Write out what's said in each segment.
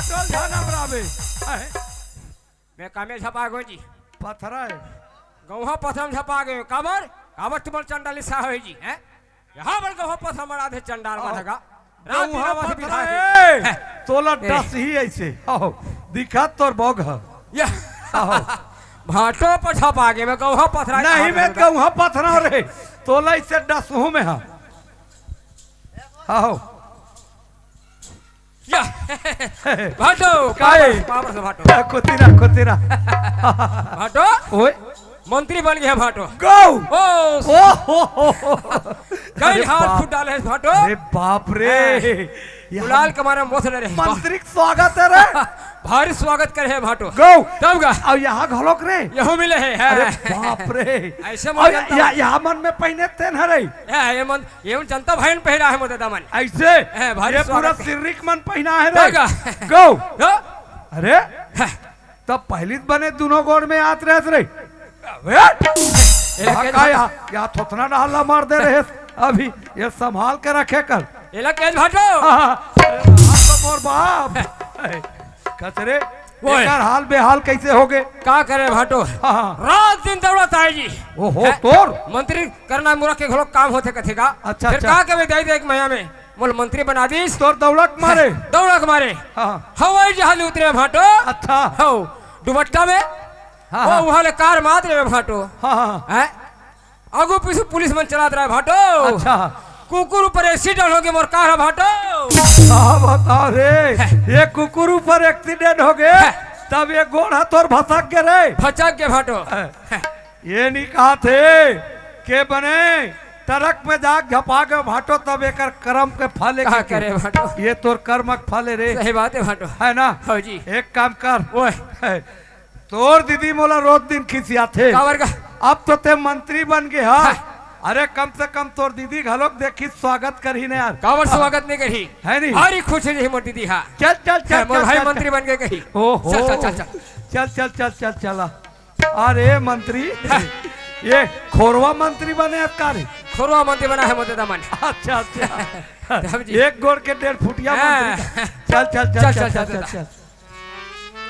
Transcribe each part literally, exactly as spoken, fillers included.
Toll झाना बराबे। अहे। मैं कामे झपा गो जी। पथरा है। गौहा पथरा में झपा गए। काबर? काबर तुम्हारे चंडाली सा हो जी, हैं? यहाँ पर गौहा पथरा मरा दे चंडाल आओ। बनेगा। रात गौहा दिन पथरा विधायक है। हैं। तोला ए। डस ही ऐसे। आओ। दिखा तोर बौग ह। या। आओ। भाटो पर झपा गए, मैं गौहा पथरा नहीं, कहाँ मैं पर गौहा पथरा रे। तोला इसे डस हूँ मैं, हाँ। आओ। या। भाटो, काहे? पावर से भाटो। कुतीरा, कुतीरा। भाटो? ओए। मंत्री बन गया भाटो। गौ। ओ। ओ हो हो हो। कई अरे हाथ बाप। फुट डाले है भाटो। अरे बाप रे। हैं। यहाँ गुलाल के मारे में बोस डरे हैं। मंत्री के स्वागत है रे। भारी स्वागत करे है भाटो। गौ। तब गा। अब यहाँ घलोक रे। यहू मिले है, हैं। अरे बाप रे। ऐसे अब मन जनता या-, यहाँ मन में पहिने तेन हरे। हैं, ये मन ये उन जनता भाई ने पहिरा है मोदे दामन। ऐसे? हैं, भारी ये पूरा स्वागत है। सिर्रिक मन पहिना है रे। तब गा। गौ। गौ। अरे? हैं। तब पहली बने दोनों गोड़ में आत रहत रे। अबे! एला हाँ, के का झा- या, या थोथना डाला मार दे रहे अभी, ये संभाल के रखे कर। एला के भाटो? हाँ, हाँ। अरे बाप, मोर बाप। कचरे, ओए। एकर हाल बेहाल कैसे हो गए? का करे भाटो? हाँ, हाँ। रात दिन दौड़त आए जी। ओहो, हैं? तोर? मंत्री करना मुरा के घलो काम होथे कथे का? अच्छा, फिर अच्छा। का के दे दे एक मया में। मोल मंत्री बना दीस। तोर दौड़क मारे। दौड़क मारे। हाँ। हवाई जहाज उतरे भाटो। अच्छा। हौ, दुपट्टा में। हाँ, वो हाँ। वहाँ ले कार मात रे भाटो। हाँ, हाँ। हैं? आगू पीछू पुलिस मन चलात रहे भाटो। अच्छा। कुकुर ऊपर accident हो गए मोर कार ह भाटो। का बता रे, हैं। ये कुकुर ऊपर accident हो गए, हैं। तब ये गोड़ ह तोर भसक गे रे। भसक गे भाटो। हैं। हैं। ये नहीं कहा थे के बने ट्रक में जाग झपा के भाटो तब एकर कर्म के फले का के करे भाटो? ये तोर कर्म के फले रे। सही बात है भाटो। है ना? हाँ जी। एक काम कर। ओए। तोर दीदी मोला रोज दिन खिसियाथे। काबर का? अब तो ते मंत्री बन गे हा। हाँ। अरे कम से कम तोर दीदी घलोक देखी स्वागत करही न यार। काबर स्वागत नहीं करही? है नहीं? भारी खुश हो जाही मोर दीदी हा। चल, चल, चल, है, मोर चल, भाई चल, मंत्री चल। बन गे कही। ओहो। चल, चल, चल, चल। चल, चल, चल, चल, चला। अरे मंत्री, ये खोरवा मंत्री बने अतका रे? खोरवा मंत्री बना है मोदे दमन। अच्छा, अच्छा। तब जी। एक गोड़ के डेढ़ फुटिया हाँ। मंत्री। चल, चल, चल, चल, चल, चल, चल, चल, चल, चल। चल।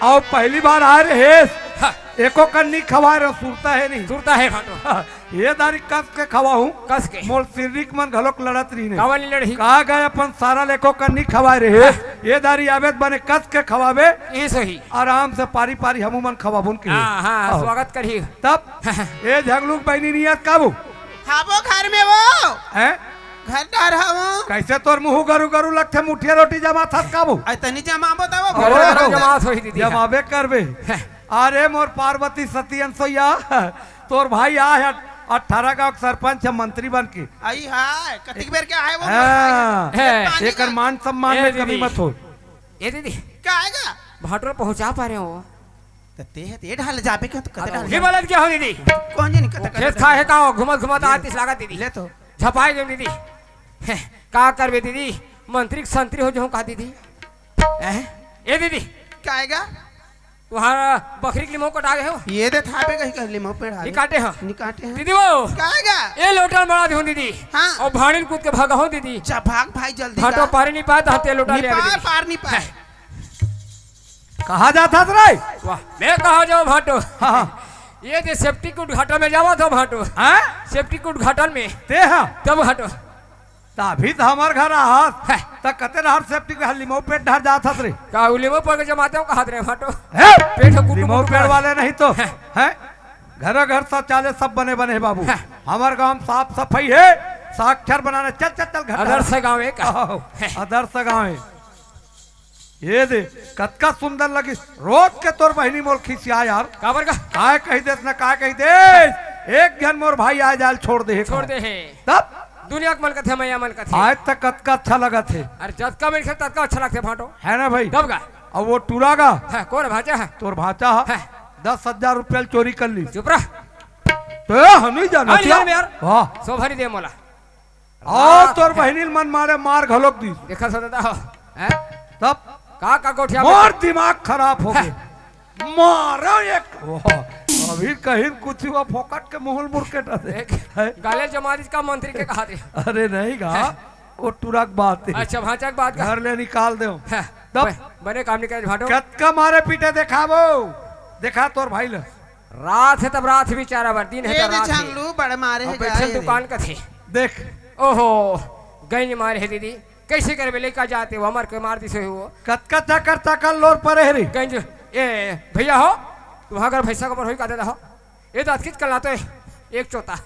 आओ, पहली बार आए रहे। हाँ। एको कन्नी खवाए रहो, सुरता है नहीं? सुरता है भाटो। हाँ, ये दारी कस के खवाहूँ। कस के। मोर सिर्रिक मन घलोक लड़त रही ने। कावा नहीं लड़ही? कहा गए अपन सारा लेको कन्नी खवाए रहे। हाँ। ये दारी आवेद बने कस के खवावे। ये सही। आराम से पारी पारी हमू मन खवाबुन के। हाँ, हाँ, आओ। स्वागत करही। तब, हाँ, हाँ। ए झगलू के बहिनी नियत काबू? हाँ, वो घर में वो। हैं? घर डहर हवं। कैसे तोर मुंह गरू गरू लगथे, मुठिया रोटी जमाथस काबू? अइ तनी जमाबो तब ओ, गरू गरू जमात होही दीदी। जमाबे करबे। हैं। अरे मोर पार्वती सती अनसुईया, तोर भाई आय हे अट्ठारह गांव के सरपंच हे मंत्री बन के। अइ हाय, कतिक बेर के आय वो हाँ। मोर भाई। हैं। पानी एकर का मान सम्मान ए में कमी दीदी। मत हो। ए दीदी। का आय गा? भाटो ल पहुंचा पारे हो। त ते हे, ते ढाल जाबे के, त कते ढाल ये जाबे? गलत क्या हो दीदी? कौन जानी कते, कते खेत खा हे का हो, घुमत घुमत ले, आतिस लागत दीदी। ले तो। झपाए गए दीदी। हे, का करबे दीदी? मंत्री के संतरी हो जाऊं का दीदी? हैं? ए दीदी। का आय गा? तुम्हारा बकरी के लिमो कटा गए हो? ये दे थापे कहीं कर लिमो पेड़ आ नहीं गए। काटे हो? नहीं काटे हैं। दीदी वो। का आय गा? ए लोटा मरा दे दीदी। हाँ। और भाड़िन कूद के भागा हो दीदी। जा भाग भाई जल्दी भाटो जा। पारे नहीं पाए तो हाथे लोटा नहीं ले आवे पाए, दीदी। पार नहीं पाए। हैं। कहाँ जात हस रे? वाह, मैं कहाँ जाऊँ भाटो? हाँ, हाँ। ये दे सेप्टिक उद्घाटन में जावत हो भाटो। हाँ? सेप्टिक उद्घाटन में। ते हाँ? तब भाटो। तभी तो हमार घर आहस। है। त कते रहर सेप्टिक हर लिमो पेट डहर जात हस रे? का उ लिमो पर के जमाते हो कहा रे भाटो? है? पेट हो कुटु लिमो कुटु पेट कहा। वाले नहीं तो। है। हैं? घर घर शौचालय सब बने बने हे बाबू। है। हमार गांव में साफ सफाई हे। साक्षर बनाना। चल, चल, चल, घर आदर्श गांव हे का? आओ, है। आदर्श गांव हे। ये दे, कतका सुंदर लगिस। रोज के तोर बहिनी मोर खिसिया यार। काबर का? काय कही देस ना, काय कही देस। एक झन मोर भाई आय जाय ल छोड़ दे हे छोड़ का। दे हे। तब? दुनिया के मन कथे, मैया मन कथे। आज तक कतका अच्छा लगत हे। अरे जतका मिलथे ततका अच्छा लगथे भाटो। है ना भाई? तब का? अब वो टूरा गा। हाँ, कौन भांचा हे? तोर भांचा हे। हाँ। दस हजार रुपया ल चोरी कर ली। चुप रह। तो हम नहीं जाना हाँ, क्या? नहीं यार। वाह। शोभा नहीं दे मोला। आओ, तोर बहिनी ल मन मारे मार घलोक दीस। देखा सो दादा हो। हैं? तब का, का गोठिया मोर में? दिमाग खराब हो गए। हैं? मारो एक, वाह, अभी कहीं कुछ हुआ, फोकट के मुहुल मुड़ के डरे। एक हैं? गाले जमारी का मंत्री के कहा दे। अरे नहीं गा, हैं? वो टुरक बात है। अच्छा, भांचा के बात का? घर ले निकाल दे। हैं? तब ब-, बने काम नहीं करे भाटो। कतका मारे पीटे देखाबो, देखा तोर भाई ल। रात हे तब रात हे बिचारा बर, दिन हे ये तब रे रात हे। झंगलू बड़ मारे अब हे बैठल जाए रे। दुकान कथे। देख। ओहो, गंज मारे हे दीदी, कैसे करबे, लइका जाते वो हमर के मार दिस हे वो। कतका चकर चकर लोर परे हे रे। गंज, ए भैया हो, तुम्हार घर भैंसा का बर होई का दे दहो। ए दांत खींच कर लातो हे, एक चोता।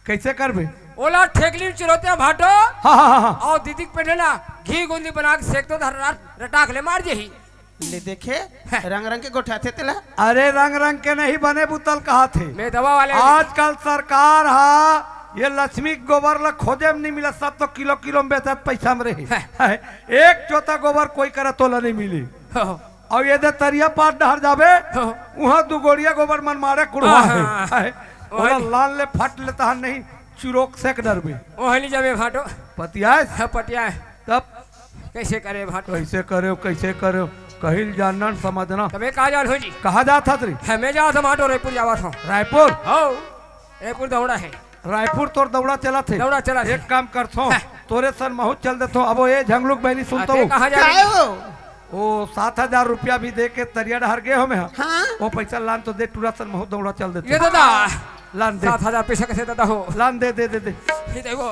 कैसे करबे? ओला ठेकली में चिरोते हैं भाटो। हाँ, हाँ, हाँ, हाँ। और दीदी के पेट में ना घी गुंदी बना के सेक दो, धर रात रटाक ले मार जेही। ले देखे, हैं। रंग रंग के गोठियाथे तेला। अरे रंग रंग के नहीं बने बुतल कहाथे। मैं दवा वाले आजकल सरकार हा ये लक्ष्मी के गोबर ला खोजे में नहीं मिला, सब तो किलो किलो में बेचत पैसा में रही। हैं। हैं। एक चोता गोबर कोई करा तोला नहीं मिली। हो। अउ ये दे तरिया पार डहर जाबे, हाँ। उहाँ दू गोड़िया गोबर मन मारे कुड़वा हाँ, हे। हाँ। हे। ओला ओहन लान ले फट ले तहन नहीं, चुरोक सेक डरबे। ओहनी जाबे भाटो। पतियास? हाँ, पतियास। तब? कैसे करे भाटो? कैसे करे, कैसे करे? कहिल जानना न समझना। तबे का जान हो जी? कहाँ जात हस रे? हमें जात हम भाटो, रायपुर जावत हो। रायपुर? हो, रायपुर दौड़ा हे। रायपुर तोर दौड़ा चलत हे। दौड़ा चलत हे। एक काम करथों, हाँ। तोरे सन महूँ चल देथों। अब ओ ए झंगलू के बहिनी सुनत अबे हो। कहाँ जा रही? काय हो? ओ सात हजार रुपया भी दे के तरिया डहर गे हो मैं हा। हाँ। ओ पैसा लान तो दे, टूरा सन महूँ दौड़ा चल देथों। ये दादा। लान दे। सात हजार पैसा कैसे दादा हो? लान दे, दे, दे, दे। ये देखो।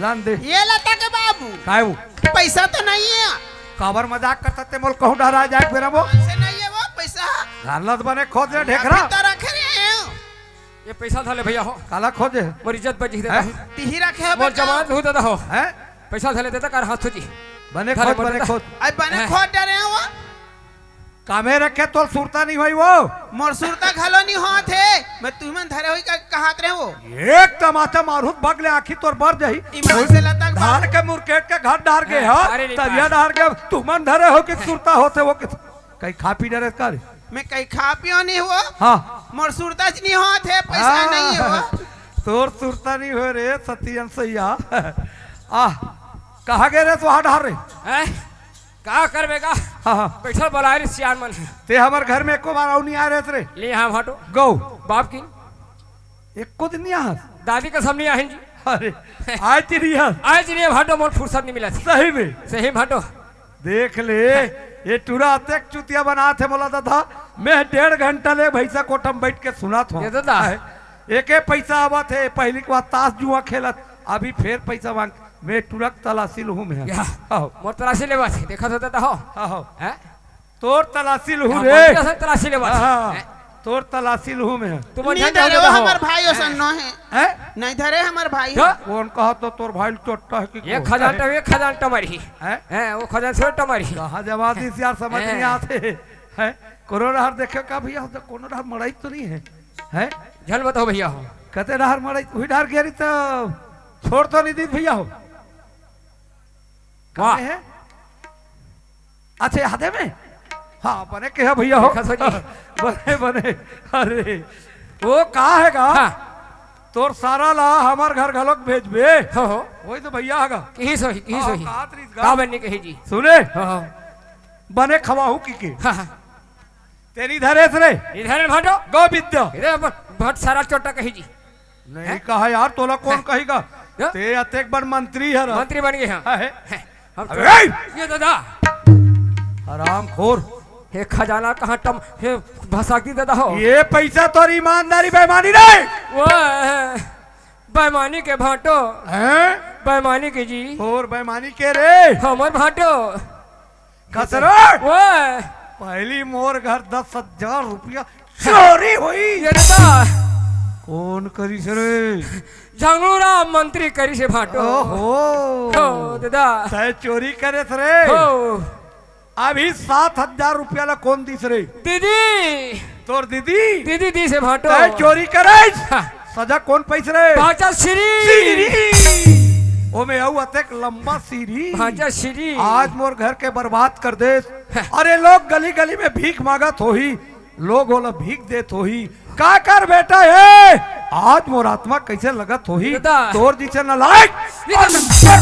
लान दे। ये लता के बाबू। काय वो? पैसा तो नहीं है। काबर मजाक करत हे ते मोला कहूँ डहरा जाए के बेरा वो? पैसे नहीं है वो पैसा। हालत बने खोज रे ढेकरा। अभी तो रखे रहे हैं। ये पैसा धले भैया हो। काला खोजे? मोर इज्जत बची हे हैं? दादा। तिही रखे हो मोर बेटा। जमानत हो दादा हो। हैं? पैसा धले देता कर हाथ जी। बने धले खोज, मोर बने दादा। खोज। अरे बने हैं। खोज डरे हो। कामे रखे तोर सुरता नहीं होई वो। मोर सुरता घलो नहीं होत हे। मैं तुमन धरे होई का कहत रहे हो। एक तमाचा मारूँ त बगले आँखी तोर बर जाही। ईमान से लता के धान बात। के मुरकेट के घर डहर गे हैं, हा। अरे नहीं तरिया पास। डहर गे तुमन धरे हो कि सुरता होत हे वो कि कहीं खा पी डरे का रे? मैं कहीं खा पियो नहीं हो। हाँ। मोर सुरता च नहीं होत हे, पैसा हाँ। नहीं हे वो। तोर सुरता नहीं हो रे सतियन सैया। आह, कहाँ गे रे तोहा डहर रे? हैं? का करबे का? हाँ, हाँ। बैठल बलाए रे सियान मन। ते हमर घर में एको बार अउ नहीं आए रहे रे। ले हाँ भाटो। गौ। बाप की। एको दिन नहीं आए? दादी कसम नहीं आए जी। अरे, आज नहीं आए? आज नहीं भाटो, मोर फुर्सत नहीं मिला। सही में? सही भाटो। देख ले, ये टूरा अतेक चुतिया बनात हे मोला दादा, मैं डेढ़ घंटा ले भैंसा कोठा में बैठ के सुनत हों। ये दादा। एके पैसा आवत हे, पहिली के बाद ताश जुआ खेलत, अभी फेर पैसा मांग, मैं टूरा के तलाशी लूहूँ मैं। या, आओ। मोर तलाशी लेवत हे, देखत हो दादा हो। आओ। हैं? तोर तलाशी लूहूँ हाँ, रे। मंत्री से तलाशी लेवत हे। हाँ। हैं? तोर तलाशी लूहूँ मैं। तुमन नहीं झन धरे जाओ वो दादा हो। हमर भाई ओसन नो हे। हैं? नहीं धरे हमर भाई। क्या? कौन कहा तो तोर भाई चोट्टा हे कि एक कौन? खजान टा, एक खजान टा मारी। हैं? हैं, वो खजान से टा मारी। कहाँ जमा दिस यार, समझ हैं। नहीं आते। हैं? कोनो डहर देखे का भैया, कोनो डहर मड़ई तो नहीं हे? हैं? झन बताओ भैया हो। कते डहर मड़ई, उही डहर गेरी तो छोड़ तो नहीं दी भैया हो। वाह। कहाँ हे? अच्छा, याद हे में? हाँ, बने के हे भैया हो। देखा सो जी। बने, बने। अरे, वो का हे गा? हाँ। तोर सारा ला हमर घर घलोक भेजबे। हो, हो। वही तो भैया हे गा। कही सो ही, कही सो हाँ, ही। कात रिस गा। का बने कही जी? सुने? हो, हो। बने खवाहूँ की के। हाँ, हाँ। तेरी धरेस रे। इधर भाटो। गौ विद्या। इधर भ-, भट सारा चोट्टा कही जी। नहीं हैं? कहा यार, तोला कौन हैं? कही गा? या? ते अतेक बड़ मंत्री हर। मंत्री बन गे हैं। हाँ, है। हैं, हम अबे! तो ये दादा। हरामखोर। हे खजाना कहाँ टम-, हे भसाक दी दादा हो। ये पैसा तोर ईमानदारी बेईमानी नहीं। वो, बेईमानी के भाटो। हैं? बेईमानी के जी। और बेईमानी के रे? हमर भाटो। कसरत! ओए! पहली मोर घर दस हजार रुपया चोरी होई। ये दादा। कौन करिस रे? झंगलू राम मंत्री करिस हे भाटो। ओहो। हो, दादा। तय चोरी करेस रे? हो। अभी सात हजार रुपया ला कौन दिस रे? दीदी। तोर दीदी? दीदी दिस हे भाटो। तय चोरी करेस? हाँ। सजा कौन पइस रे? भांचा सीरी। सीरी। ओमे अउ अतेक लंबा सीरी। भांचा सीरी। आज मोर घर के बर्बाद कर देस। हैं। अरे लोग गली गली में भीख मांगत होही, लोग ओला भीख देत होही। काकर बेटा हे? आज मोर आत्मा कइसे लगत होही? दादा। तोर जइसे नालायक। ये दादा।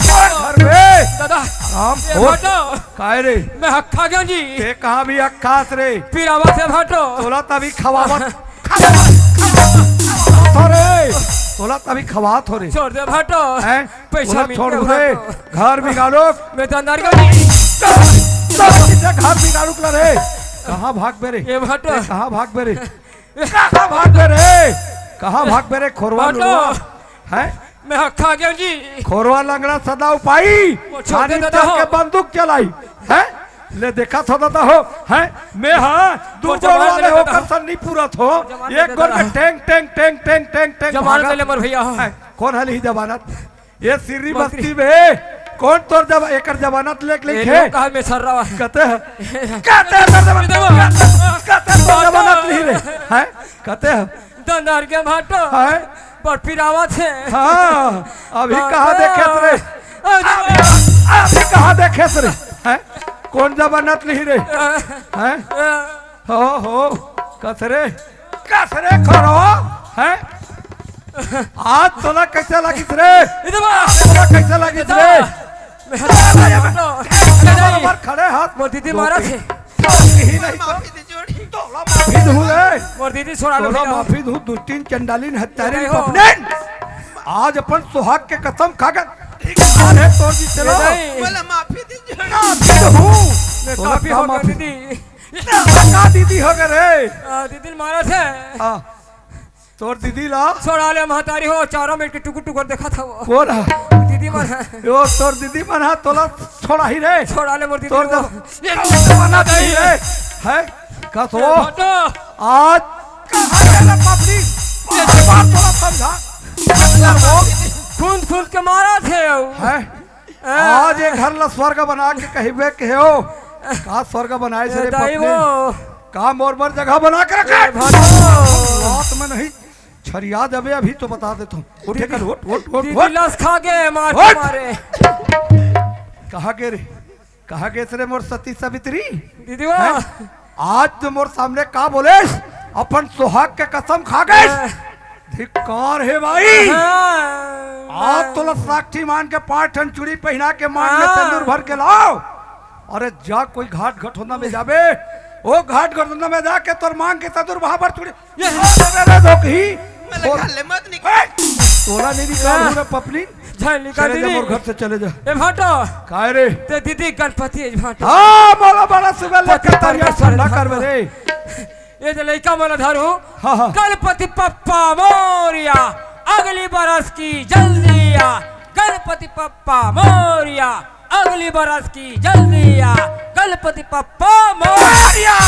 घर में। दादा। हरामखोर। ये भाटो। काय रे? मैं हक खा गेंव जी। ते कहाँ भी हक खास रे? पिरावत हे भाटो। तोला तभी खवावत। खवावत। अरे। बोला तभी खवात हो रे। छोड़ दे भाटो। हैं? पैसा बोला मिल छोड़ गया दे। भाटो। घर बिगाड़ो। मैं तो अंदर का। कहाँ? कहाँ से घर बिगाड़ो ला रे? कहाँ भागबे रे? ये भाटो। ए, कहाँ भागबे रे? कहाँ भागबे रे? कहाँ भागबे रे? खोरवा भाटो। लुरवा। हैं? मैं हक खा गया जी। खोरवा लंगड़ा सदा उपाई। वो छोड़ छानी दे दादा चल हो। के बंदूक चलाई। हैं? ले देखा था दादा हो। हैं? मैं हाँ, दू वो गोड़ जमाना वाले ले होकर दादा। सन्नी पूरा थो। वो जमाना एक ले गोड़ में दादा। Tang, tang, tang, tang, tang, tang जमानत भागा। ले मोर भैया हो। हैं? कौन हल ही जमानत? ये सिर्री मंत्री। बस्ती में कौन तोर जब एकर जमानत लेके ए, लेके? लोग कहा मैं सर रहा है। कहते हैं, कहते हैं तोर जमानत, कहते हैं तोर जमानत नहीं रे। हैं? कहते हैं। दंदार के भाटो। हैं? पर पिरावत है। हाँ, अभी भाटो। कहाँ देखे रे? अरे। अभी, अभी कहाँ देखे रे? हैं? कौन जमानत नहीं रे? हैं? हो, हो, कसरे, कसरे खरो, हैं? आज तोला कैसे लगिस रे? इधर आ। आज तोला कैसे लगिस इधर रे? आ। मैं हटा दे, हटा दे। बराबर खड़े हाथ। मोर दीदी मारा थे। ही नहीं तो। तोला माफी दूँ रे। मोर दीदी छोड़ा लो तोला भैया। माफी दूँ, दुष्टिन, चंडालिन, हत्यारिन, नहीं हो। पपनिन। आज अपन सुहाग के कसम खा के धिक्कार है तोर जी चलो। ये नहीं। बोला माफी दीजिए। माफी दूँ। मैं तोला काफी का हो गया माफी? दीदी। का दीदी हो गए रे? आ, दीदी मारा थे। हाँ। तोर दीदी ला? छोड़ा ले महतारी हो, चारों मिनट के टुकुर टुकुर देखा था वो। कौन है? दीदी मन है। यो, तोर दीदी मन है, तोला छोड़ा ही रे। छोड़ा ले मोर दीदी तोर हो। जब-, ये जमाना नहीं रे। है? का तो? ये भाटो। आज कहाँ के ना पबनी? बार बार तोला समझा। खूंद खूंद के मारा थे वो। है? हाँ। आज ये घर ला स्वर्ग बना के कहिबे के हो। का स्वर्ग बनाए से ए, रे दाई पत्नी? वो। का मोर बर जगह बना के रखे? ए, भाटो। रात में नहीं, छरिया जबे अभी तो बता देता हूँ। उठे दीदी, कर, उठ, उठ, उठ, दीदी उठ। लस खा गए, मार उठ। मारे। कहाँ गे रे? कहाँ गे रे मोर सती सावित्री? दीदी वो। हैं? आज तो मोर सामने का बोलेस? अपन सुहाग के कसम खा गए। हाँ। धिक्कार हे भाई। हाँ। आज तोला साक्षी मान के पाँच ठन चूड़ी पहिना के मांग में हाँ। सिंदूर भर के लाव। अरे जा कोई घाट घटोंदा में जाबे, ओ घाट घटोंदा में जाके तोर मांग के सिंदूर वहां पर चूड़ी। ये अरे रे धोखी। मैं लगा ले मत निकल। ए, तोला नहीं निकाल हाँ। हूँ रे पपनी। जा निकाल चले जा दीदी। मोर घर से चले जा। ए भाटो। काय रे? ते दीदी गणपति है भाटो। हाँ, मोला बड़ा सुबह पति लेके तरिया परमेश्वर ठंडा है करबे भाटो। रे। ये जो लइका मन ला धरू, हाँ, हाँ। गणपति पप्पा मोरिया, अगली बरस की जल्दी आ, गणपति पप्पा मोरिया, अगली बरस की जल्दी आ, गणपति पप्पा मोरिया। मोरिया,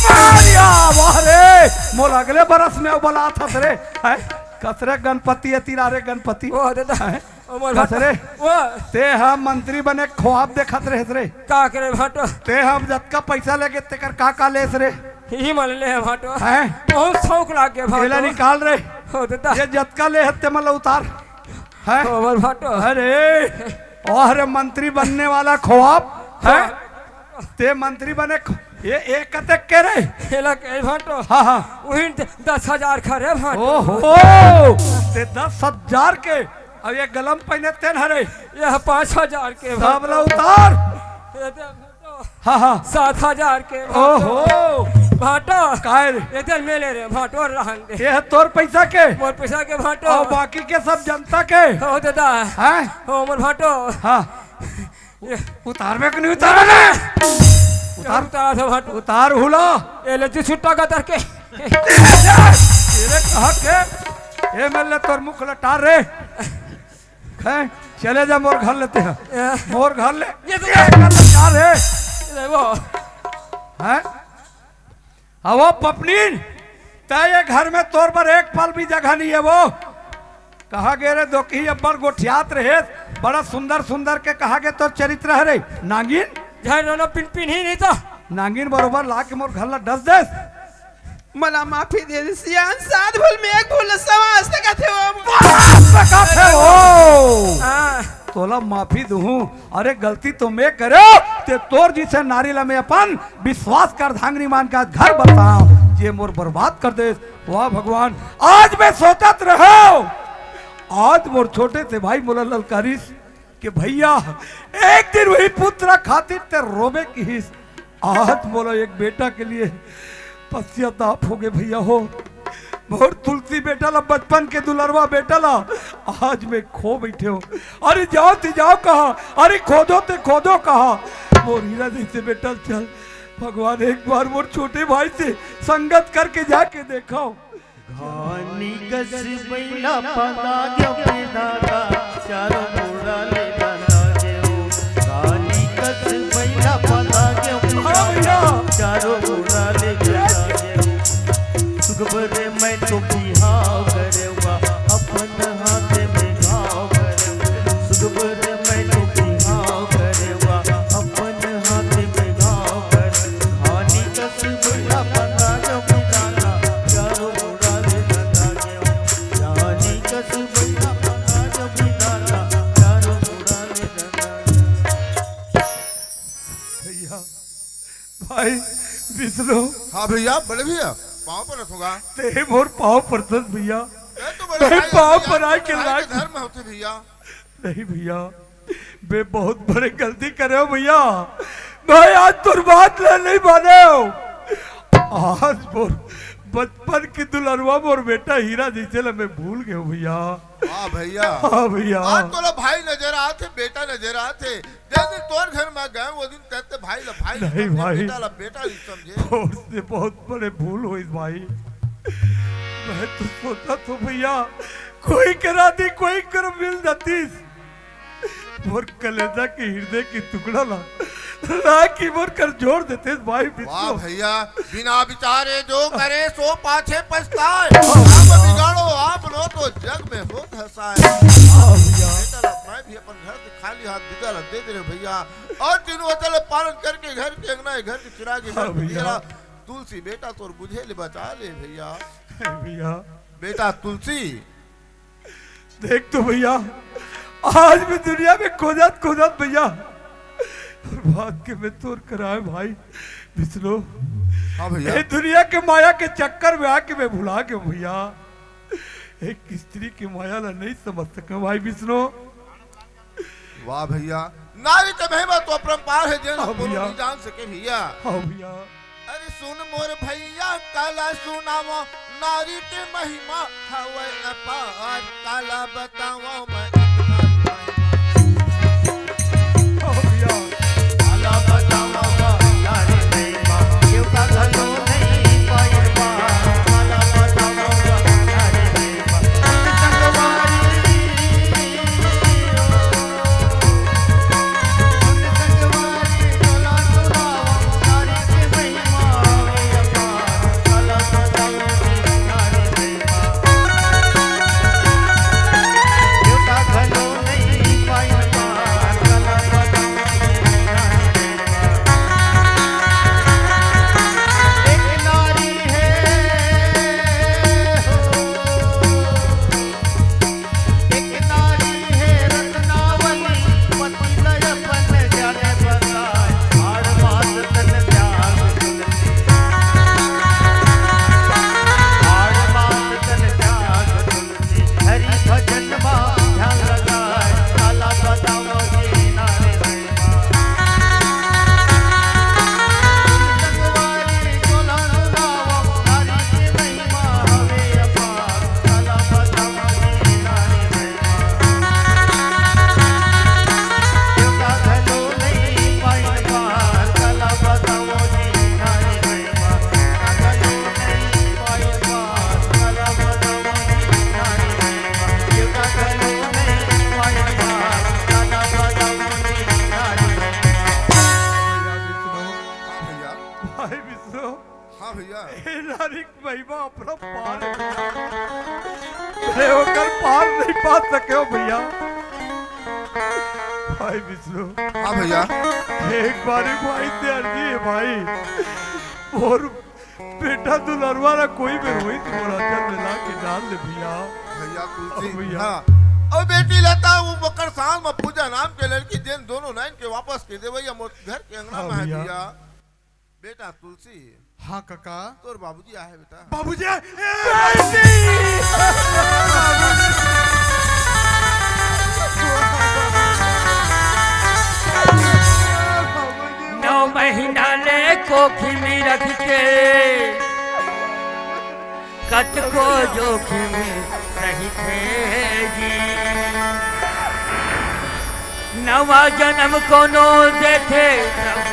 मोरिया, वाह रे, मोला अगले बरस में बलात हस रे, हैं? कस रे गणपति, ए तीरा रे गणपति। वो दादा। हैं? ओ मोर कस भाटो। रे? वो। ते ह मंत्री बने ख्वाब देखत रहेस रे। का करे भाटो? ते ह जतका पैसा लेगे तेकर का का लेस रे? ही मन ले हे भाटो। हैं? बहुत शौक लाग गया भाटो। एला निकाल रे। हो दादा। ये जतका ले हत्ते मन ला उतार। हैं? ओ मोर भाटो। अरे, और मंत्री बनने वाला ख्वाब, हैं? हाँ। ते मंत्री बने ख-, ये, ये कतेक के रे? एला के भाटो। हाँ, हाँ। उहिन दस हजार खा रे भाटो। ओहो, ते दस हजार के, अब ये गलम पहिने तेन हरे। ये पाँच हजार के सब भाटो। ला उतार। ये दे भाटो। हाँ, हाँ। सात हजार के भाटो। ओहो। भाटो। काय रे? ये दे मेले रे भाटो रहन दे। ये है तोर पैसा के? मोर पैसा के भाटो। और बाकी के सब जनता के? हो दादा। हैं? हो मोर भाटो। हाँ। ये उतारबे कि नहीं उतारबे? उतार। उतार था भाटो। उतार हुला। ये ले तू छुट्टा का तरके। ये ले कहा के? ये मेले तोर मुख लटार रे। हैं? चले जा मोर घर लेते हैं। ये। मोर घर ले। ये तो ये कर लटार रे। ये वो। हैं? अवो पपनीन, तै ये घर में तोर बर एक पल भी जगह नहीं हे वो। कहाँ गे रे दोकही, अब्बड़ गोठियात रहेस, बड़ा सुंदर सुंदर के कहाँ गे तोर चरित्र हरे? नागिन? झाय रोना पिन पिन ही नहीं तो। नागिन बरोबर ला के मोर घर ला डस देस। मला माफी दे दे सियान, सात भूल में एक भूल समाज तक आथे वो। बस तक आथे वो। हाँ। तोला माफी दूहूं, अरे गलती तो मैं करे, ते तोर जिसे नारी ला मैं अपन विश्वास कर धांगनी मान के आज घर बसाव, जे मोर बर्बाद कर देस। वाह भगवान, आज मैं सोचत रहेंव, आज मोर छोटे से भाई मोला ललकारिस कि भैया एक दिन वही पुत्र खातिर ते रोबे किहिस, आज मोला एक बेटा के लिए पश्चाताप होगे भैया हो। मोर तुलसी बेटा ला, बचपन के दुलरवा बेटा ला, आज मैं खो बैठे हो। अरे जाओ ते जाओ कहाँ, अरे खोदो ते खोदो कहाँ, मोर हीरा जैसे बेटा चल। भगवान एक बार मोर छोटे भाई से संगत करके जाके देखाओ। घानी कस बइला पदा गयो विधाता, चारों मुड़ा ले दादा गयो। घानी कस बइला पदा गयो हाँ भैया। विधाता, चारों मुड़ा ले दादा गयो। सुख बरे मैं तो बिहाव करेवा, अपन हाथ में घाव करेवा। सुख बरे मैं तो बिहाव करेवा, अपन हाथ में घाव करेवा। घानी कस बइला पदा गयो विधाता, चारों मुड़ा ले दादा गयो। घानी कस बइला पदा गयो विधाता, चारों मुड़ा ले दादा गयो। भैया, भाई विष्णु। हाँ भैया, बड़े भैया, पाँव परत होगा। ते मोर पाँव परत भैया। ये तो बड़े मैं भाई, पाँव भैया, पर आए के भाई लायक के धर्म होते भैया। नहीं भैया, मैं बहुत बड़े गलती करे हो भैया। मैं आज तोर बात ला नहीं माने हो। आज मोर बचपन की दुलरवा मोर बेटा हीरा जैसे ला मैं भूल गयो भैया। वाह भैया। हाँ भैया। आज तोला भाई नजर आथे, बेटा नजर आथे। जैसे तोर घर में गए, वो दिन कहते भाई ला भाई नहीं समझे, भाई। बेटा ला बेटा नहीं समझे। बहुत से बहुत बड़े भूल होइस भाई। मैं तो सोचा तो भैया, कोई करा दी, कोई कर मिल जातीस। मोर कलेजा के हृदय की टुकड़ा ला, ला की मोर कर जोड़ देते भाई बिल्कुल। वाह भैया, बिना विचारे जो करे सो पाछे पछताए। आप बिगाड़ो आप नो तो जग में हो धसाए। वाह भैया। बेटा ला मैं भी अपन घर से खाली हाथ बिदा ला दे दे रहे भैया। और तीनों वचन ला पालन करके घर के अंगना है, घर के चिराग है, हाँ घर के भैया। दिया ला तुलसी बेटा तोर बुझे ले बचा ले भैया। हे भैया। बेटा तुलसी। देख तो भैया, आज भी दुनिया में खोजत खोजत भैया, और बात के मैं तोर कराए भाई विष्णु। हाँ भैया। ये दुनिया के माया के चक्कर में आके मैं भुला गयो भैया। एक स्त्री की माया ला नहीं समझ सके भाई विष्णु। वाह भैया, नारी के महिमा तो अपरंपार है, जेन हाँ कोनो भैया। नहीं जान सके भैया। हाँ भैया। अरे सुन मोर भैया, काला सुनावा, नारी के महिमा हवय अपार, काला बतावा मैं अपना महिमा। हाँ भैया। काला बतावा मैं नारी महिमा, केवटा घलो नहीं पाए पार, काला बतावा मैं नारी महिमा। हाँ भैया। भाई विष्णु। हाँ भैया। ए नारी के महिमा अपरंपार है भैया। मैं ओकर पार नहीं पा सके हो भैया। भाई विष्णु। हाँ भैया। एक बारी भाई से अर्जी है भाई। मोर बेटा दुलरवा ला कोई बेर होई तो मोर आंचल में ला के डाल दे भैया। भैया तुलसी। हाँ भैया। हाँ। और बेटी लता वो मकर सांस में पूजा नाम के लड़की जेन दोनों नाइन के वापस के दे भैया, मोर घर के अंगना हाँ में है भैया। भैया। बेटा तुलसी। हाँ काका। तोर बाबूजी आहे बेटा। बाबूजी आहे। ए, नौ महीना ले कोखी में रख के अतको जोखिम रहिथे जी। नवा जनम कोनो देथे तब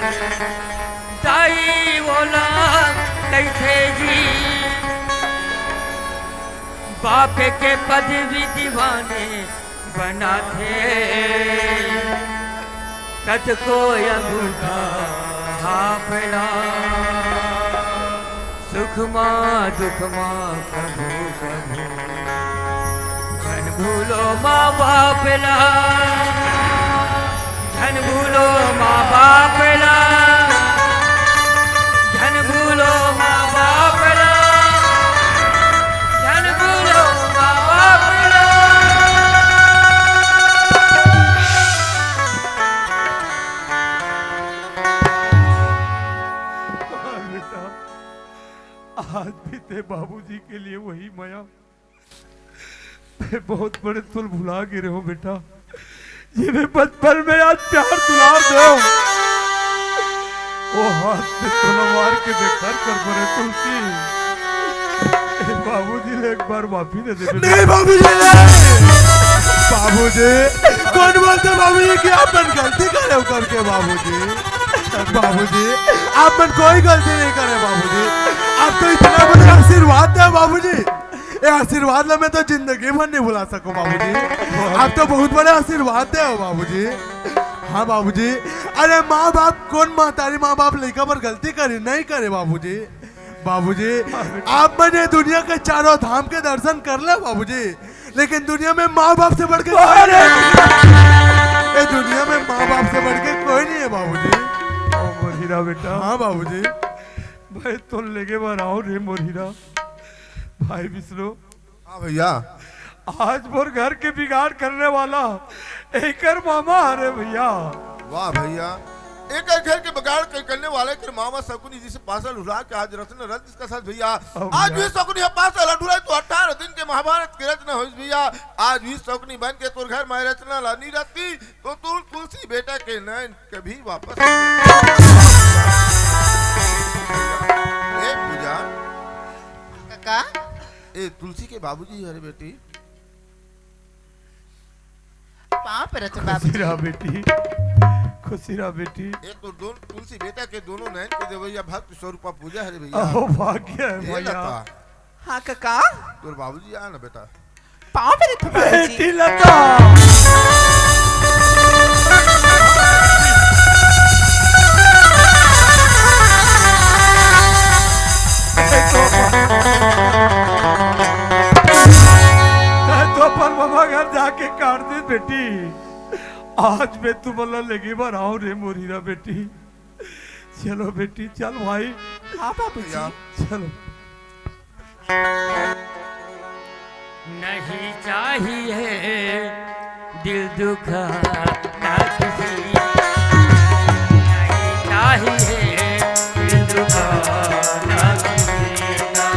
दाई ओला कहिथे जी। बाप के पदवी दीवाने बनाथे। कतको अंगूठा छापला, सुख मा दुख मा कभू कभू। झन भूलो माँ बाप ला, झन भूलो माँ बाप ला, झन भूलो माँ बाप ला, झन भूलो माँ बाप ला। आज बेटा, आज भी ते बाबूजी के लिए वही मया, मैं बहुत बड़े तुल भुला गे रहे हो बेटा। ये मैं बचपन में आज प्यार दुलार दे हो। वो हाथ से तोला मार के बेघर कर परे तुलसी। ए बाबूजी ले एक बार माफी दे दे बेटा। नहीं बाबूजी, नहीं। बाबूजी, कौन बोलते बाबूजी कि आप मन गलती करे हो करके बाबूजी? बाबूजी, आप मन कोई गलती नहीं करे बाबूजी। आप तो इतना बड़ा आशीर्वाद दे बाबूजी। ए आशीर्वाद ला मैं तो जिंदगी भर नहीं भुला सकूं बाबूजी। आप तो बहुत बड़े आशीर्वाद दे हो बाबूजी। हाँ बाबूजी, अरे माँ बाप कौन महतारी माँ बाप लइका बर गलती करे, नहीं करे बाबूजी। बाबूजी, आप मन ये दुनिया के चारों धाम के दर्शन कर ले बाबूजी, लेकिन दुनिया में माँ बाप से बढ़ के कोई नहीं है। ये दुनिया में माँ बाप से बढ़ के कोई नहीं है बाबूजी। ओ मोर हीरा बेटा। हाँ बाबूजी। मैं तो लेगे बर आऊं रे मोर हीरा। भाई विष्णु। हाँ भैया। आज मोर घर के बिगाड़ करने वाला एकर मामा हरे भैया। वाह भैया, एकर घर के बिगाड़ के करने वाला एकर मामा शकुनी जी से पासा लुढ़ा के आज रचना रच इसका साथ भैया। हाँ आज भैया। भी शकुनी ह पासा लुढ़ाए तो अठारह दिन के महाभारत के रचना होइस भैया। आज भी शकुनी बन के तोर घर में रचना ला नहीं रचती तो तोर तुलसी बेटा के नैन कभी वापस नहीं। ए पूजा। काका। ए तुलसी के बाबूजी हरे बेटी। पाँव परत हूँ खुशी बाबूजी। रहा बेटी, खुशी रहा बेटी। ए तो दोन तुलसी बेटा के दोनों नैन के देवैया भक्त स्वरूपा पूजा हरे भैया। अहो भाग्य है ए भैया। लता। हाँ काका। तोर बाबूजी आ ना बेटा। पाँव परत हूँ बाबूजी। बेटी लता। तैं तो अपन ममा घर जाके काट दे बेटी। आज मैं तुमन ला लेगे बर आऊं रे मोर हीरा बेटी। चलो बेटी, चल भाई। हाँ बाबूजी। चलो। नहीं चाहिए दिल दुखाना किसी, नहीं चाहिए दिल दुखाना किसी का।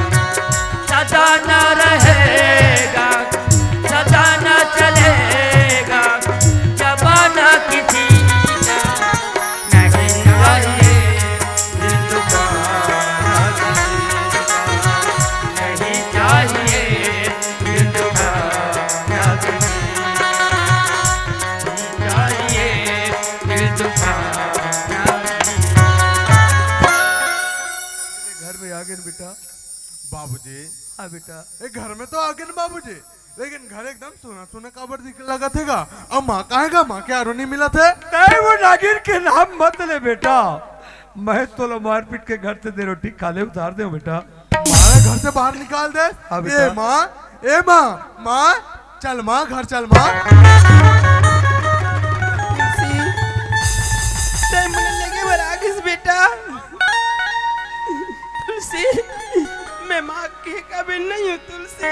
सदा ना रहेगा, सदा ना चलेगा जमाना किसी का। नहीं चाहिए दिल दुखाना किसी का, नहीं चाहिए दिल दुखाना किसी का, नहीं चाहिए दिल दुखाना किसी का। घर में आ गए बेटा। बाबूजी। हाँ बेटा। ए, घर में तो आ गए ना बाबूजी, लेकिन घर एकदम सूना सूना काबर दिख लगत हे गा। अब माँ कहाँ हे गा? माँ के आरो नहीं मिलत हे। तैं वो नागिन के नाम मत ले बेटा, मैं तोला मारपीट के घर से दे रोटी खा ले उतार दे बेटा। माँ घर से बाहर निकाल दे। हाँ बेटा। ए माँ, ए माँ, माँ, चल माँ, घर चल माँ। तुलसी, तैं मोला लेगे बर आ गिस बेटा। तुलसी, मैं माँ के काबिल नहीं हूँ तुलसी।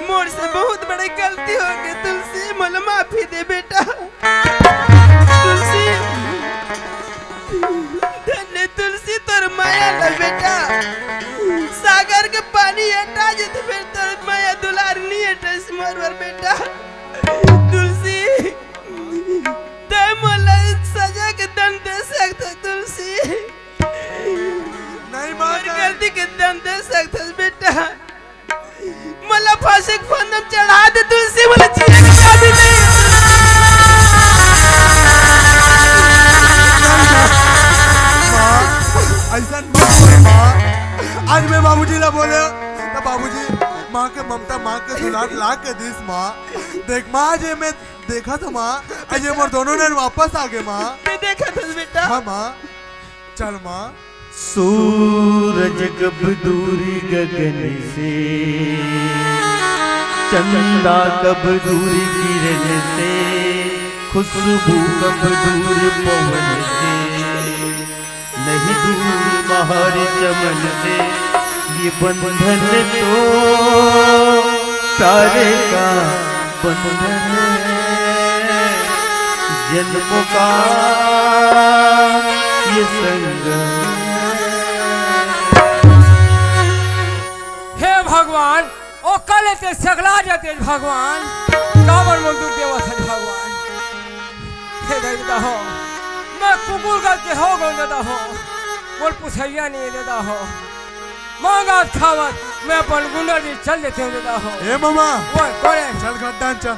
मोर से बहुत बड़े गलती हो गए तुलसी, मोला माफी दे बेटा। तुलसी, धन्य तुलसी तोर माया ला बेटा। सागर के पानी एटा जथे फेर तोर माया दुलार नहीं एटस मोर बर बेटा। तुलसी, तैं मोला सजा के दंड दे सकत हस तुलसी। नहीं माँ, मोर नहीं। गलती के दंड दे सकत हस बेटा। फांसी के फंदा म चढ़ा दे तुलसी, मोला जिए के चाबी दे। माँ, अइसन मत बोल माँ। आज मैं बाबूजी ला बोले, त बाबूजी माँ के ममता, माँ के दुलार ला के दिस माँ। देख माँ, आज ये मैं देखा था माँ, आज ये मोर दोनों नैन वापस आ गे माँ। मैं देखा था बेटा। हाँ माँ, चल माँ। सूरज कब दूरी गगन से, चंदा कब दूरी किरण से, खुशबू कब दूर पवन से, नहीं दूर बहार चमन से, ये बंधन तो प्यारे का बंधन है, जन्मों का ये संगम है। हे भगवान, ओ कले ते सगला जते भगवान, काबर मोर दुख देवत हे भगवान। हे ददा हो, मैं कुकुर गलती हो गो ददा हो, मोर पुछैया नहीं ददा हो। मांगत खावत मैं अपन गुंडर जी चल देते हूँ ददा हो। ए मामा, ओए, कोने? चल गड्ढा चल।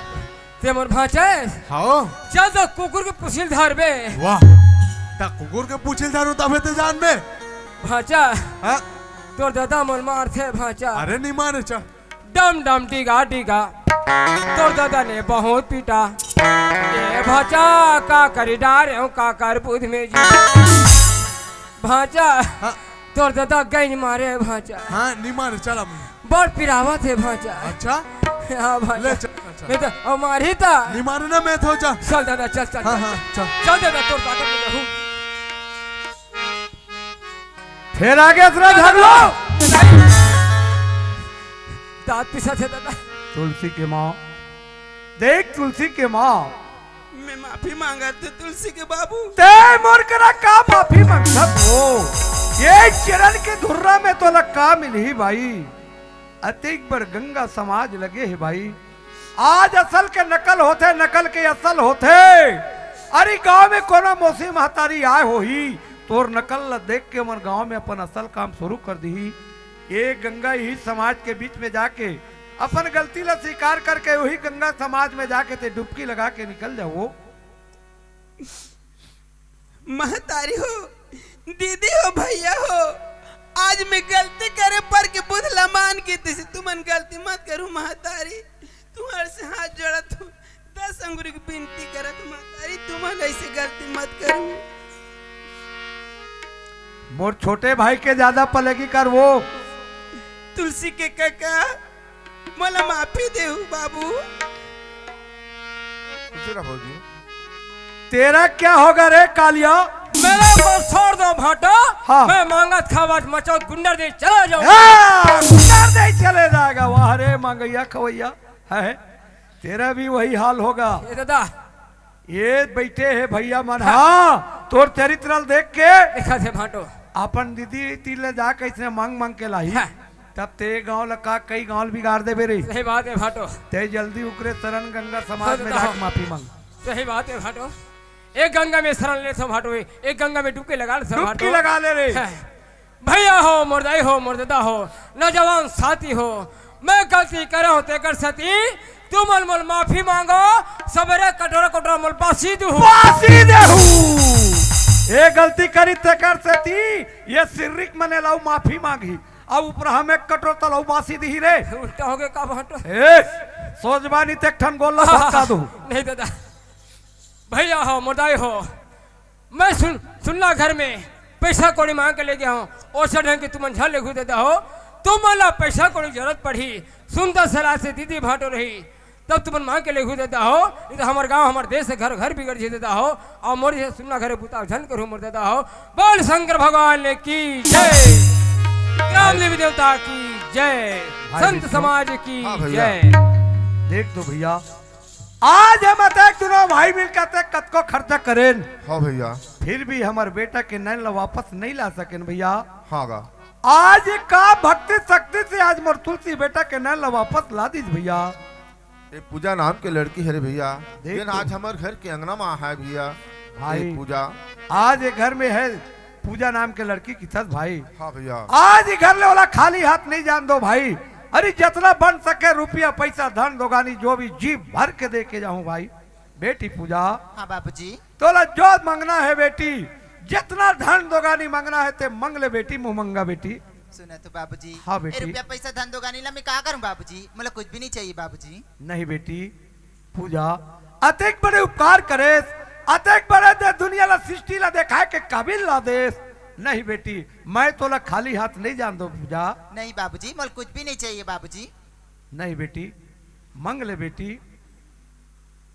ते मोर भांचा हे? हाओ। चल तो कुकुर के पुछिल धरबे। वाह, त कुकुर के पुछिल धरू तबे ते जानबे। भांचा। हाँ? तोर ददा मोर मारथे भांचा। अरे नहीं मारे, चल। डम डम डीगा डीगा, तोर ददा ने बहुत पीटा। ए भांचा, का करी डारे हूँ, का कर बुध में जी। भांचा, हाँ। तोर ददा गई नहीं मारे भांचा। हाँ, नहीं मारे, चल अब। बड़ पिरावत हे भांचा। अच्छा? हाँ भांचा। ले चल, चल, चल। मैं तो, ओ मारी ता। नहीं मारे ना, मैं तो जा। चल ददा, चल, चल, हाँ, चल, हाँ, चल। चल। चल ददा, तोर ताकत में हूँ। फिर आगे असरा झगड़ो। दांत पिसत हे ददा। तुलसी के माँ, देख तुलसी के माँ। मैं माफी मांगत हूँ तुलसी के बाबू। ते मोर करा का माफी मांगत हो? ये चरण के धुर्रा में तोला का मिलही भाई? अतेक बर गंगा समाज लगे हे भाई। आज असल के नकल होथे, नकल के असल होथे। अरे गांव में कोनो मौसी महतारी आए होही, तोर नकल ल देख के हमर गांव में अपन असल काम शुरू कर दिही। ए गंगा इही समाज के बीच में जाके अपन गलती ला स्वीकार करके उही गंगा समाज में जाके ते डुबकी लगा के निकल जाओ। महतारी हो, दीदी हो, भैया हो, आज मैं गलती करे पर के बुध ला मान के तइसे तुमन गलती मत करू महतारी। तुम्हर से हाथ जोड़त हूँ, दस अंगुरी के बिनती करत हूँ महतारी, तुमन अइसे गलती मत करू। मोर छोटे भाई के ज्यादा पलेगी कर वो। तुलसी के कका, मोला माफी देहू बाबू। खुशी रह भौजी। तेरा क्या होगा रे कालिया? मेरे ऊपर छोड़ दो भांटो। हाँ। मैं मांगत खावत मचौत गुंडर दे चला जाऊंगा। हाँ, गुंडर दे चले जाएगा। वाह रे मांगैया खवैया। है, तेरा भी वही हाल होगा। ए ददा। ये बैठे हे भैया मन। हाँ। हाँ, तोर चरित्र ल देख के। देखा थे भांटो। अपन दीदी तीर ले जा कैसे मांग मांग के लाही। हाँ। तब ते गांव ल का कई गांव ल बिगाड़ देबे रे। सही बात हे भांटो। ते जल्दी उकरे शरण गंगा समाज हाँ, में ददा। जाके माफी मांग। सही बात हे भांटो। एक गंगा में शरण ले सो भांटो, एक गंगा में डुबकी लगा ले सो भांटो। डुबकी लगा ले रे। हाँ। भैया हो, मोर दाई हो, मोर ददा हो, नौजवान साथी हो, मैं गलती करे हूँ तेकर सेती, तुमन मोल माफी मांगो, सबेरे कटोरा कटोरा मोल बासी दूहू। बासी देहू। ए गलती करी तेकर सेती, ये सिर्रिक मने लाऊ माफी मांगी। अब उपरा हम एक कटोरा तलाऊ बासी दीही रे। उल्टा हो गया का भांटो? ए, सोच बानी ते एक ठन गोल ला धक्का दूहू। नहीं ददा। भैया हो, मोर दाई हो, मैं सुन, सुन्ना घर में पैसा कौड़ी मांग के ले गया हूँ, ओसर ढंग के तुमन झन लेगू ददा हो, तुमन ला पैसा कौड़ी जरूरत पड़ही, सुनता सलाह से दीदी भांटो रही, तब तुमन मांग के लेगू ददा हो, नहीं तो हमर गांव, हमर देश से घर, घर बिगड़ जी ददा हो, अउ मोर ये सुन्ना घर बुता झन करू मोर ददा हो। बोल शंकर भगवान की जय, ग्राम देवी देवता की जय, भाई संत विष्णु। समाज की हाँ भैया। जय। देख तो भैया, आज हम अतेक दुनों भाई मिलके अतेक कतको खर्चा करेन। हाँ भैया। फिर भी हमर बेटा के नैन ला वापस नहीं ला सकेन भैया। हाँ गा। आज का भक्ति शक्ति से आज मोर तुलसी बेटा के नैन ला वापस ला दीस भैया। ए पूजा नाम के लड़की हरे भैया, देख जेन तो। आज हमर घर के अंगना में आहे भैया। भाई। ए पूजा। आज ये घर में है पूजा नाम के लड़की किसस भाई। हाँ भैया। आज ये घर ले ओला खाली हाथ नहीं जान दो भाई। अरे, जतना बन सके रुपया, पैसा, धन, दोगानी, जो भी जी भर के दे के जाहूं भाई। बेटी पूजा, हाँ बाबूजी। तोला जो मंगना हे बेटी, जतना धन दोगानी मंगना हे ते मंग ले बेटी, मुंह मंगा बेटी। सुना तो बाबूजी। हाँ ए बेटी। रुपया पैसा धन दोगानी ला मैं का करूं बाबूजी? मोला कुछ भी नहीं चाहिए बाबूजी। नहीं बेटी, पूजा, अतेक बड़े उपकार करेस, अतेक बड़े दे दुनिया ला, सृष्टि ला देखाए के काबिल ला देस। नहीं बेटी, मैं तोला खाली हाथ नहीं जान दो पूजा। नहीं बाबूजी, मोला कुछ भी नहीं चाहिए बाबूजी। नहीं बेटी, मंग ले बेटी,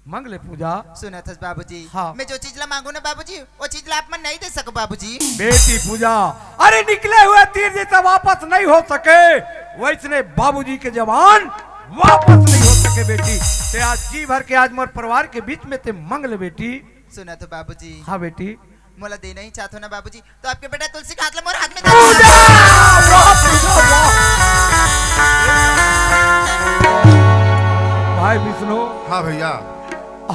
मंग ले पूजा। सुनत हस बाबूजी, हाँ। मैं जो चीज ला मांगू ना बाबूजी, वो चीज ला आप मन नहीं दे सको बाबूजी। बेटी पूजा, अरे निकले हुए तीर जैसा वापस नहीं हो सके, वैसने बाबूजी के जबान वापस नहीं हो सके बेटी। ते आज जी भर के आज मोर परिवार के बीच में ते मंग ले बेटी। सुना तो बाबूजी। हाँ बेटी। मोला देना ही चाहत हो ना बाबूजी, तो आपके बेटा तुलसी के हाथ ला मोर हाथ में दे दो। पूजा! वाह पूजा, वाह! भाई विष्णु, हाँ भैया।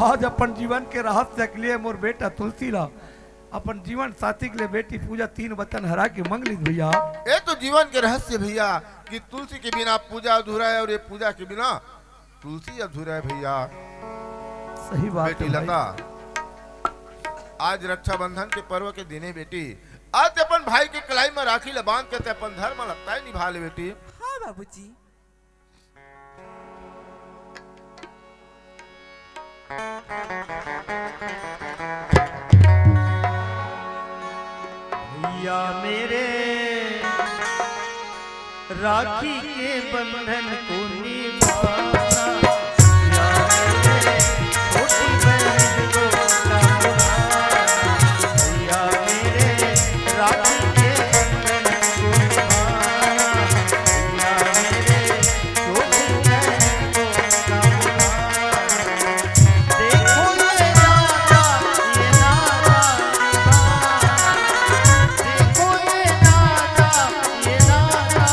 आज अपन जीवन के रहस्य के लिए मोर बेटा तुलसी ला अपन जीवन साथी के लिए बेटी पूजा तीन वचन हरा के मंग लीस भैया। ये तो जीवन के रहस्य भैया कि तुलसी के बिना पूजा अधूरा है और ये पूजा के बिना तुलसी अधूरा है भैया। सही बात बेटी है भाई। लता, आज रक्षाबंधन के पर्व के दिन हे बेटी, आज ते अपन भाई के कलाई में राखी ला बांध के ते अपन धर्म लगता है निभा ले बेटी। हाँ बाबूजी। भैया मेरे राखी के बंधन को निभाना, या मेरे छोटी बहन को समझाना, या मेरे राखी के बंधन को निभाना, या मेरे छोटी बहन को समझाना। देखो ये दादा, ये दादा, देखो ये दादा, ये दादा,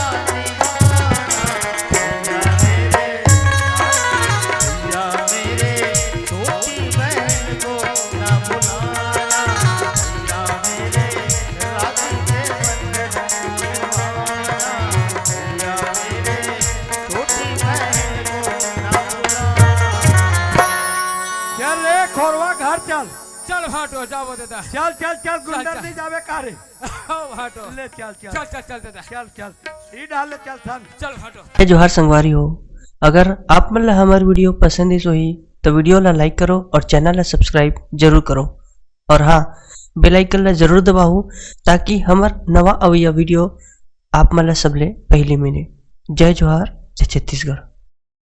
चल रे खोरवा, घर चल। चल भाटो, जाबो दादा। चल, चल, चल, चल, गुंडर चल। नहीं जाबे का रे? आओ भाटो। ले, चल, चल। चल, चल, चल दादा। चल, चल। ई डाल ले, चल, सन। चल भाटो। जय जोहार संगवारी हो, अगर आप मन ला हमर video पसंद आइस होही, तो video ला like करो और channel ला subscribe जरूर करो। और हाँ, bell icon ला जरूर दबाओ, ताकि हमर नवा अवइया video आप मन ला सबले पहली मिले। जय जोहार, जय छत्तीसगढ़।